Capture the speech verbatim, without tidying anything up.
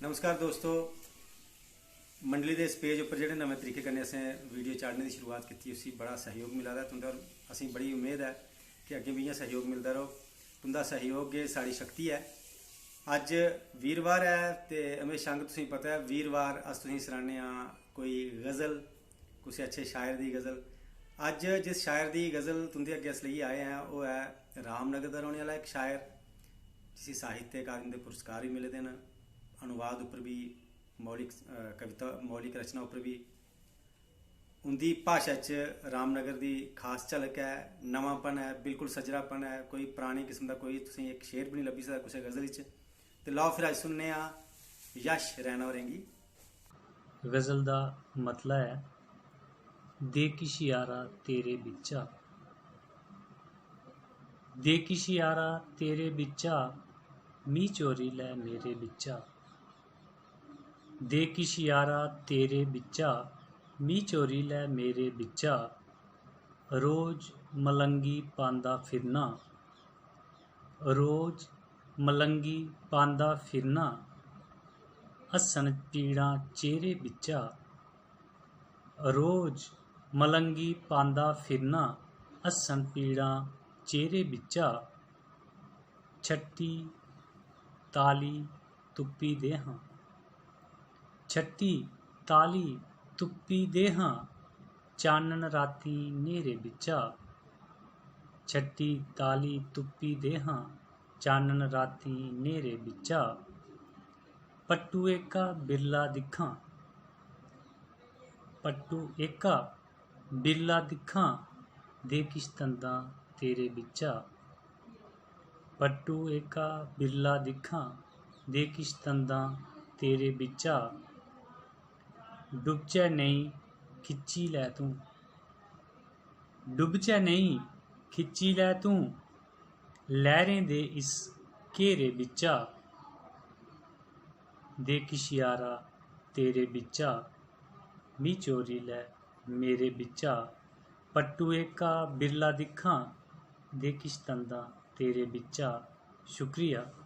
नमस्कार दोस्तो, मंडली दे इस पेज उप्पर जेह्ड़े नमें तरीके कन्नै असें वीडियो चाढ़ने दी शुरुआत कीती, उसी बड़ा सैह्योग मिला दा ऐ तुं'दा। असेंगी बड़ी उम्मीद ऐ कि अग्गें बी इ'यां सैह्योग मिलदा रौह्ग। तुं'दा सैह्योग गै साढ़ी शक्ति ऐ। अज्ज वीरवार ऐ ते म्हेशां आंह्गर तुसेंगी पता ऐ, वीरवार अस तुसेंगी सनाने आं कोई गज़ल, कुसै अच्छे शायर दी गज़ल। अज्ज जिस शायर दी गज़ल तुं'दे अग्गें अस लेइयै आए आं, ओह् ऐ रामनगर दा रौह्ने आह्ला इक शायर, जिसी साहित्य अकादमी दे पुरस्कार बी मिले दे न, अनुवाद उप्पर बी, मौलिक, अ, कविता, मौलिक रचना उप्पर बी। उं'दी भाशा च रामनगर दी खास झलक ऐ, नमांपन ऐ, बिल्कुल सजरापन ऐ, कोई परानी किस्म दा कोई तुसेंगी इक शेर बी निं लब्भी सकदा कुसै गज़ल च। ते लैओ फिर अज्ज सुनने आं यश रैना होरें गी। गज़ल दा मतला ऐ, दे किश यारा तेरे बिच्चा, दे किश यारा तेरे बिच्चा, मी चोरी लै मेरे बिच्चा। दे किश यारा तेरे बिच्चा, मी चोरी लै मेरे बिच्चा। रोज मलंगी पांदा फिरना, रोज मलंगी पांदा फिरना, हस्सन पीड़ां चेहरे बिच्चा। रोज मलंगी पांदा फिरना, हस्सन पीड़ां चेहरे बिच्चा। छट्टी ताली तुप्पी दे हां, छट्टी ताली तुप्पी दे हां, चानन रातीं न्हेरे बिच्चा। छट्टी ताली तुप्पी दे हां, चानन रातीं न्हेरे बिच्चा। पट्टू एह्का बिरला दिक्खां, पट्टू एह्का बिरला दिक्खां, दे किश तंदां तेरे बिच्चा। पट्टू एह्का बिरला दिक्खां, दे किश तंदां तेरे बिच्चा। डुबचै नेईं खिच्ची लै तूं, डुबचै नेईं खिच्ची लै तूं, लैह्रें दे इस घेरे बिच्चा। दे किश यारा तेरे बिच्चा, मी चोरी लै मेरे बिच्चा। पट्टू एह्का बिरला दिक्खां, दे किश तंदां तेरे बिच्चा। शुक्रिया।